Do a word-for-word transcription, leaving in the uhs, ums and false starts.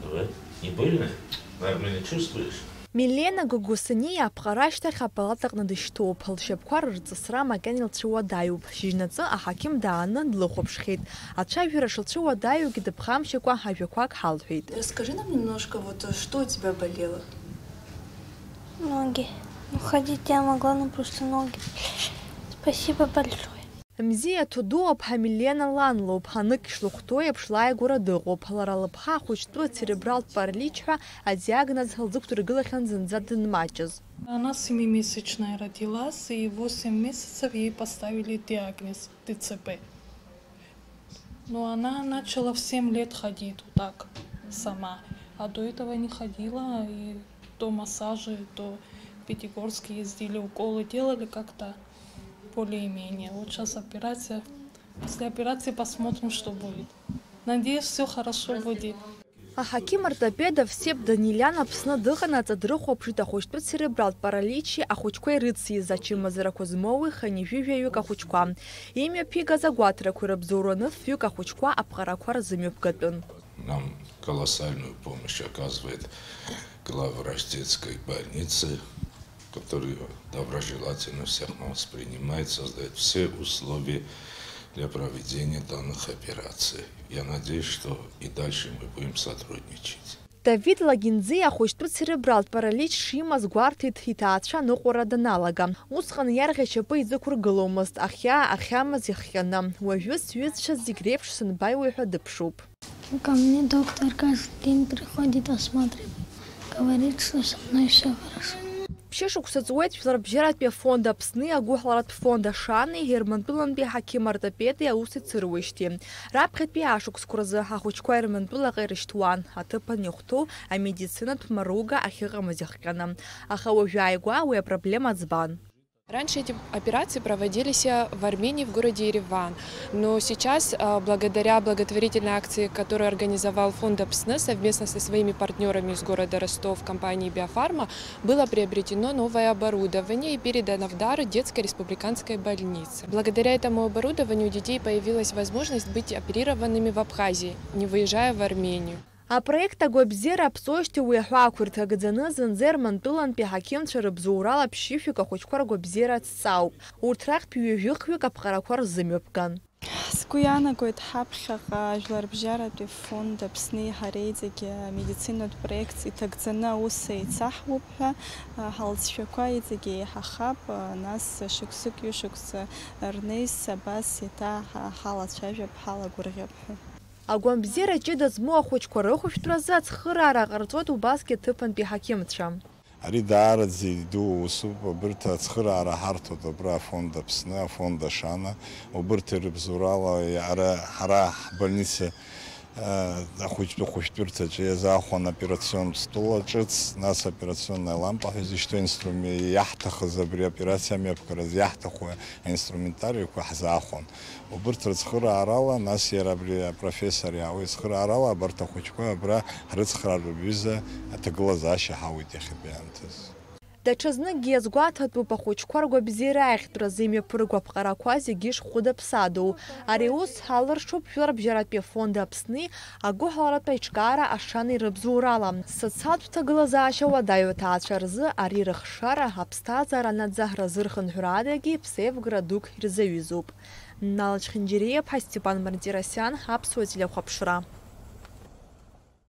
Давай. Не больно? Нормально чувствуешь? Милена Гогосаниа аԥҟара ашьҭахь апалатаҟны дышьҭоуп. Лшьапқәа рырҵысра макьана илцәуадаҩуп. Шьыжьнаҵы аҳақьым дааны длыхәаԥшхьеит. Ацәажәара шылцәуадаҩугьы дыԥхамшьакәа ажәақәак ҳалҳәеит. Расскажи нам немножко, вот, э, что у тебя болело? Ноги. Ну, ходить я могла, но просто ноги. Спасибо большое. Мзиа Ҭудуаԥҳа Милена лан лоуп, анык ишлыхәҭоу еиԥш лааигәара дыҟоуп. Лара лыԥҳа ахәыҷтәы церебралтә паралич ҳәа адиагноз лзықәдыргылахьан зынӡа дынмаҷыз. Она семимесячная родилась, и восемь месяцев ей поставили диагноз Т Ц П. Но она начала в семь лет ходить вот так сама, а до этого не ходила, и то массажи, то в Пятигорск ездили, уколы делали как-то более-менее. Вот сейчас операция. После операции посмотрим, что будет. Надеюсь, всё хорошо будет. Аҳақьым-ортопед Овсеп Данелиан Аԥсны дыҟанаҵы дрыхәаԥшит ахәыҷтәы церебралтә параличи ахәыҷқәа ирыциз ачымазарақәа змоуи хынҩажәи жәаҩык ахәыҷқәа. Имҩаԥигаз агәаҭарақәа ирыбзоураны фҩык ахәыҷқәа аԥҟарақәа рзымҩаԥгатәын. Нам колоссальную помощь оказывает главврач детской больницы, который доброжелательно всех нас принимает, создает все условия для проведения данных операций. Я надеюсь, что и дальше мы будем сотрудничать. Давид Лагинӡиа ахәыҷтәы церебралтә паралич шимаз гәарҭеит иҭаацәа аныҟәара даналага. Усҟан иарӷьа шьапы изықәыргыломызт, ахьаа ахьамаз ихҟьаны. Уажәы сҩызцәа зегь реиԥш сынбаиуеи ҳәа дыԥшуп. Ко мне доктор каждый день приходит, осматривает, говорит, что со мной всё хорошо. Ԥшьышықәса ҵуеит Жәларбжьаратәи афонд Аԥсни агәыҳаларатә фонд Ашани Ермантәылантәи аҳақьым-ортопеди аус ицыруеижьҭеи. Раԥхьатәи ашықәсқәа рзы ахәыҷқәа Ермантәылаҟа ирышьҭуан, аҭыԥан иахәҭоу амедицинатә маруга ахьыҟамыз ихҟьаны. Аха уажәы ааигәа уи апроблема ӡбан. Раньше эти операции проводились в Армении, в городе Ереван. Но сейчас, а, благодаря благотворительной акции, которую организовал фонд Апсны совместно со своими партнёрами из города Ростов, компанией Биофарма, было приобретено новое оборудование и передано в дар детской республиканской больнице. Благодаря этому оборудованию у детей появилась возможность быть оперированными в Абхазии, не выезжая в Армению. Апроект агәабзиара аԥҵоижьҭеи уи аҳәаақәа ирҭагӡаны зынӡа Ермантәылантәи аҳақьымцәа рыбзоурала ԥшьышәҩык ахәыҷқәа ргәабзиара ацҵаауп. Урҭ рахьтә ҩажәихҩык аԥҟарақәа рзымҩаԥган. Сгәы иаанагоит, ҳаԥхьаҟа Жәларбжьаратәи фонд Аԥсни ҳареи зегьы амедицинатә проект иҭагӡаны аус еицаҳуп ҳәа, ҳалҵшәақәа иҵегь еиҳахап, нас шықәсык ҩышықәса рнеис абас еиҭа ҳалацәажәап, ҳалагәырӷьап ҳәа. Агәамбзиара ҷыда змоу ахәыҷқәа рыхәышәтәразы ацхыраара ҟарҵоит убасгьы аҭыԥантәи аҳақьымцәа. Ари даараӡа идуу усуп, абырҭ ацхыраара ҳарҭоит абра афонд Аԥсны, афонд Ашана, убырҭ ирыбзоурала ара ҳара ҳбольница, а, ахәыҷтәы хәышәтәырҭаҿы иазаахәан операцион стол ҿыц, нас операционная лампа ҳәа изышьҭоу инструме-, иаҳҭахыз абри аоперациа амҩаԥгараз иаҳҭаху аинструментариақәа ҳзаахәон. Убырҭ рыцхыраарала, нас иара абри апрофессор иаауеит, цхыраарала абарҭ ахәыҷқәа абра ҳрыцхраар рҩыза аҭагылазаашьа ҳауеит иахьатәи аамҭазы. Даҽазныкгьы иазгәаҭатәуп ахәыҷқәа ргәабзиара ахьтәразы имҩаԥырго аԥҟарақәа зегьы шхәыдаԥсадоу. Ари аус алыршоуп Жәларбжьаратәи афонд Аԥсни агәыҳаларатә аиҿкаара Ашани рыбзоурала. Социалтә ҭагылазаашьа уадаҩу аҭаацәа рзы ари рыхшара аԥсҭазаара наӡаҳәа рзырхынҳәра адагьы ԥсеивгара дук ирзаҩызоуп. Нал Чхинџьириаԥҳа, Степан Мартиросиан, Аԥсуа телехәаԥшра.